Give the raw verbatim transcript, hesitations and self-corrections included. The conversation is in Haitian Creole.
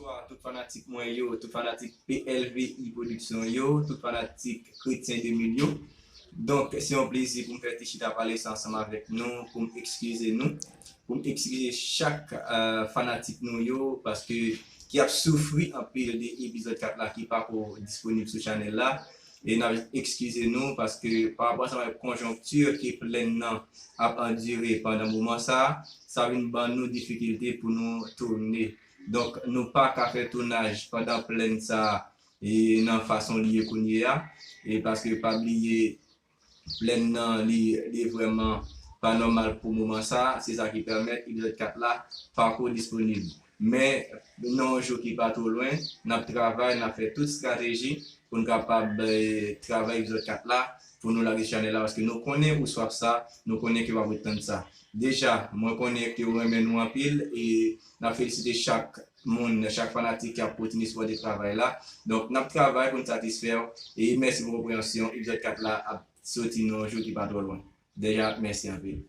Bonswa tout fanatik mwen yo, tout fanatik P L V I Production yo, tout fanatik Kretyen de mil yo. Donk, se yon plezi pou m fè ti chita pale sa ansanm avèk nou, pou m ekskize nou, pou m ekskize chak uh, fanatik nou yo, paske ki ap soufri anpil de epizòd kat la ki pako disponib sou chanèl la. E n ap ekskize nou paske pa rapò ansanm avèk konjonkti ke plèn nan ap andire pandan moman sa, sa vin ban nou difikilte pou nou tounen. Donk, nou pa ka fè tounaj pandan plèn sa e nan fason li ye kounye a. E paske pa bliye, plèn nan li, li vrèman pa nòmal pou moman sa. Se sa ki pèmèt epizòd kat la pako disponib. Men nan yon jou ki pa twò lwen, n ap travay, n ap fè tout estrateji pou n kapab eh, travay epizòd kat la, pou nou lage chanèl la, paske nou konnen ou swaf sa, nou konnen ke w ap ret tann sa. Deja, mwen konnen ke w renmen nou anpil e n ap felisite chak moun, chak fanatik ki ap kontinye sipòte travay la. Donk, n ap travay pou n satisfè w e mèsi pou konpreyansyon. Epizòd kat la ap soti nan yon jou ki pa twò lwen. Deja, mèsi anpil.